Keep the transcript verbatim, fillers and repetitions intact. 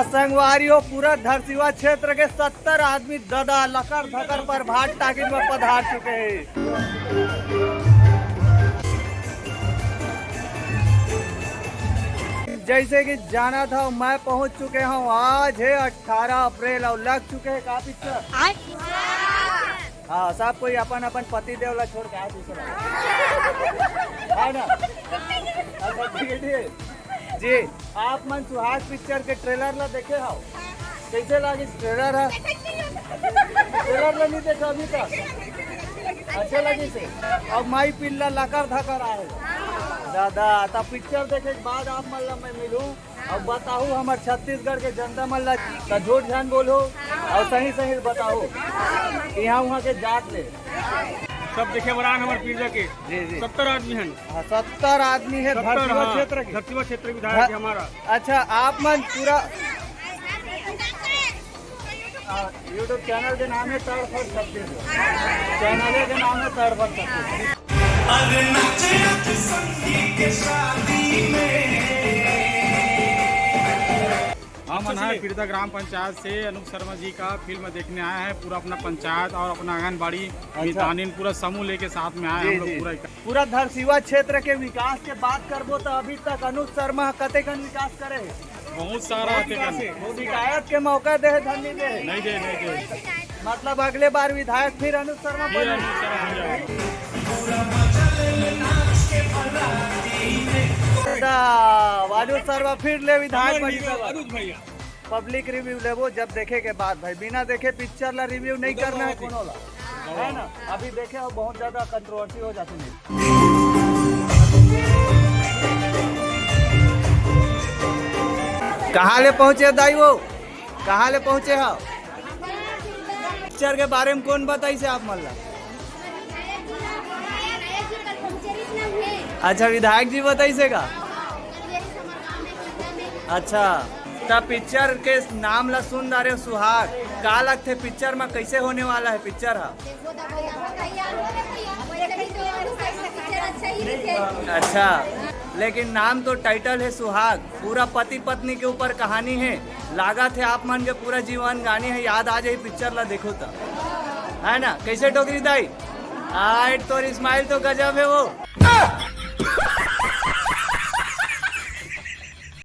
संगवारी हो, पूरा धरसीवा क्षेत्र के सत्तर आदमी ददा लकर धकर प्रभात टाकिज में पधार चुके हैं। जैसे कि जाना था, मैं पहुंच चुके हूं, आज है अठारह अप्रैल और लग चुके हैं का पिक्चर? हाँ, सब कोई अपन अपन पति देव ला छोड़ के आए दूसरा, है ना? अच्छा, ठीक है, ठीक है। जी, आप मन सुहाग पिक्चर के ट्रेलर ला देखे हो? कैसे लगिस ट्रेलर ह? ट्रेलर ला नहीं देखा अभी तक? अच्छा लगिस हे। अब माई पिल्ला लकर धकर आए। दादा, तब पिक्चर देखे के बाद आप मन ला मैं मिलूं। अब बताओ हमर छत्तीसगढ़ के जनता मन ला, त झूठ झन बोलो और सही सही बताओ कि यहाँ वहाँ के जात ले। सब देखे बरान हमर पीर के। जी, जी। सत्तर आदमी हन। हाँ, सत्तर आदमी है सत्तर, धरसीवा हाँ, क्षेत्र के। धरसीवा क्षेत्र विधायक है हमारा। अच्छा, आप मन पूरा YouTube चैनल के नाम है तड़फड़ छत्तीसगढ़। चैनल के नाम है तड़फड़ छत्तीसगढ़। अरे नाचे आज संगी के शादी में। हम मन ह पीरदा ग्राम पंचायत से अनूप शर्मा जी का फिल्म देखने आए हैं। पूरा अपना पंचायत और अपना आंगनबाड़ी, अच्छा। मितानिन, पूरा समूह लेके साथ में आए जी, हम लोग जी। पूरा इकट्ठा। पूरा धरसीवा क्षेत्र के विकास के बात करबो तो अभी तक अनूप शर्मा कतेकन विकास करे हे? बहुत सारा बहुत विकास हे। शिकायत के मौका दे हे, धन नहीं दे हे। नहीं दे, नहीं दे। मतलब अगले बार विधायक फिर अनूप शर्मा फिर बने। अनूप शर्मा बन जाए। अनूप शर्मा फिर ले विधायक बनी। अनूप भैया। पब्लिक रिव्यू लेबो जब देखे के बाद भाई, बिना देखे पिक्चर ला रिव्यू नहीं करना है कोनो ला, है ना? अभी देखे हो बहुत ज्यादा कंट्रोवर्सी हो जाती है। कहाँ ले पहुँचे दाई वो? कहाँ ले पहुँचे हो? पिक्चर के बारे में कौन बताइस हे आप मन ला? अच्छा, विधायक जी बताइस हे का? अच्छा, त पिक्चर के नाम ला सुन डारे हो, सुहाग। का लगथे पिक्चर में कैसे होने वाला है पिक्चर हा? अच्छा, लेकिन नाम तो टाइटल है सुहाग, पूरा पति पत्नी के ऊपर कहानी है। लागत है आप मन के पूरा जीवन गानी है, याद आ जाही पिक्चर ला देखो तो, है ना? कैसे डोकरी दाई? आइट तोर स्माइल तो गजब है वो।